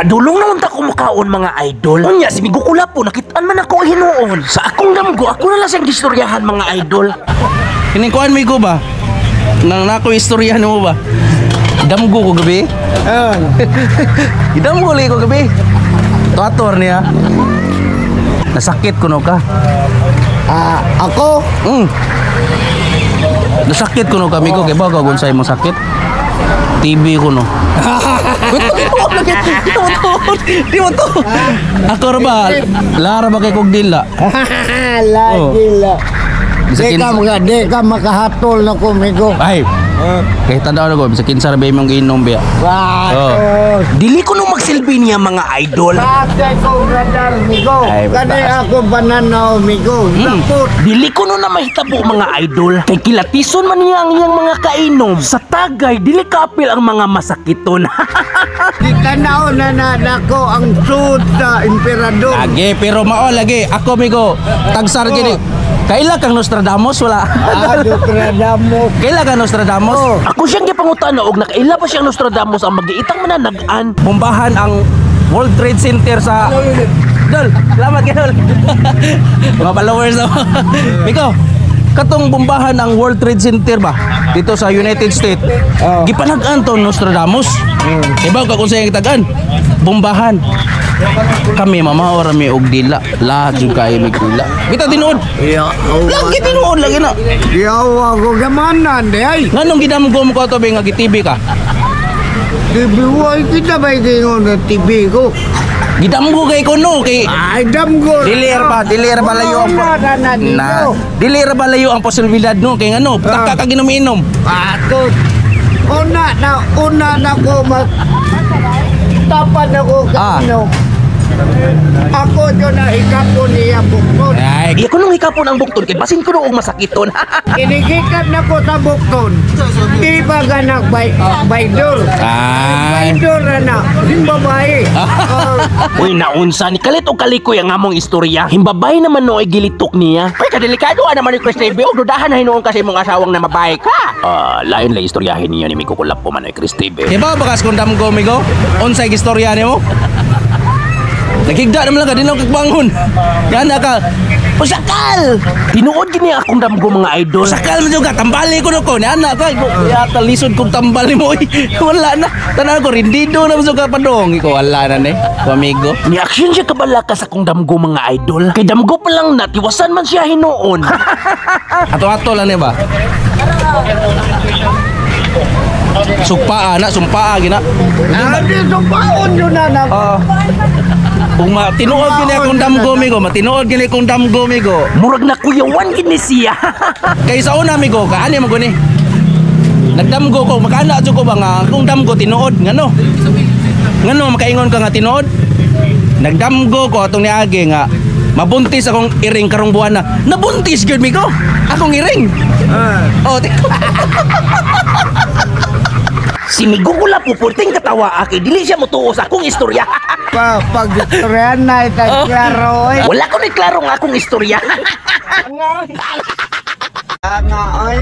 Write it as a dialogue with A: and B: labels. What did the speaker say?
A: Padulong na unta ko mukaon, mga idol. Unya si Migo Kulapo nakitaan man ako hinuon. Sa akong damgo, ako na lang siyang gistoryahan, mga idol.
B: Kining kuan, migo ba? Nang nako istorya nimo ba? Damgo ko gabi. Idamgo lagi ko gabi. Tuator niya. Nasakit kuno ka.
C: Ah, ako?
B: Nasakit kuno ka, migo, kay bago kung mo sakit. TB kuno. Wait, di mo to. Di mo to. Ako ra ba? Lara ba kay kog dila?
C: Lagi la.
B: Bisa
C: Di ka makahatol na ko, migo.
B: Ay. Kay tanda na ko, bisa kinsa ra ba imong giinom biya?
C: Wow.
A: Dili ko no magsilbi niya, mga idol.
C: Taas ko radar, migo.
B: Ay,
C: Kani
B: taas.
C: ako bananaw, migo. Lapot.
A: Dili ko no na mahitabo, mga idol. Kay kilatison man niya ang iyang mga kainom. Sa tagay, dili kaapil ang mga masakiton.
C: Di tanaw na na nako ang suit sa emperador.
B: Lagi, pero mao lagi. Ako, migo, tagsar gini. Kaila kang Nostradamus wala?
C: Ah, Nostradamus.
B: Kaila kang Nostradamus?
C: Oh.
A: Ako siyang gipangutan na og nakaila pa siyang Nostradamus ang magiitang mananag-an.
B: Bombahan ang World Trade Center sa Dol, salamat kay Dol. Mga followers na. Miko, katong bombahan ang World Trade Center ba? Dito sa United States.
C: Oh.
B: Gipanag-an to Nostradamus. Ibaw ka kung sa tagan. Bombahan. Kami mama ora mi og dila. Lahat jud kayo mig dila. Kita tinuod.
C: Ya,
B: Lagi tinuod lagi na.
C: Yawa ko gamanan di ay.
B: Nganong gidamgo mo ko ato ba nga gi-TV ka?
C: TV wa kita ba ingon na TV ko?
B: Gidamgo kay kuno kay
C: Ay, damgo.
B: Dili ra ba layo ang
C: Na, na, na,
B: na
C: dito.
B: dili ra ba layo ang posibilidad no kay ngano taka ka ginom-inom.
C: Ato. Una na ko mag tapan ako kano. Ako yun na hikapon niya bukton.
B: Ay,
A: Iya ko nung hikapon ang bukton kay basin ko no og masakiton.
C: Inigikan na ko sa bukton. Di ba ganak baydor?
B: Ay.
C: Baydor na na. Yung babae. Oh,
A: Uy, naunsa ni kalit og kalikoy ang among istorya. Himbabay naman no ay gilitok niya. Uy, kadelikado naman ni Chris TV. Og dudahan na hinuon kasi mong asawang na mabay ka. Ah, lain lang istoryahin niya ni Miko Kulapo man ay Chris TV.
B: Di ba bakas kung damgo migo? Unsay istorya nimo? Naghigda naman lang ka, di lang kagbangon. Yan na ka. Pusakal!
A: Tinuod gini akong damgo, mga idol.
B: Pusakal mo juga, tambali ko no ko. Ni ana ka, yata lisod kong tambali mo. Oy. Wala na. Tanaw ko, rindido na mo ka padong. Ikaw, wala na ni. Amigo.
A: Ni action siya kabalaka sa akong damgo, mga idol. Kay damgo pa lang natiwasan man siya hinuon.
B: Ato-ato lang ni ba? Sumpaa na, sumpaa gina.
C: Ah, di sumpaon yun na na.
B: Ah. Kung matinuod gini akong damgo migo, matinuod gini akong damgo migo.
A: Murag na kuyawan gini siya.
B: Kay sa una migo, kaani mo guni. Nagdamgo ko, makaana jud ko ba nga akong damgo tinuod ngano? Ngano makaingon ka nga tinuod? Nagdamgo ko atong niagi nga mabuntis akong iring karong buwan na. Nabuntis gyud migo. Akong iring.
C: Ah.
B: Oh,
A: Si Migo Kulapo purting katawa kay dili siya motuo sa akong istorya.
C: Pa, pag istoryahan na ita, klaro oy.
A: Wala ko ni klaro nga akong istorya.
C: Nga oy.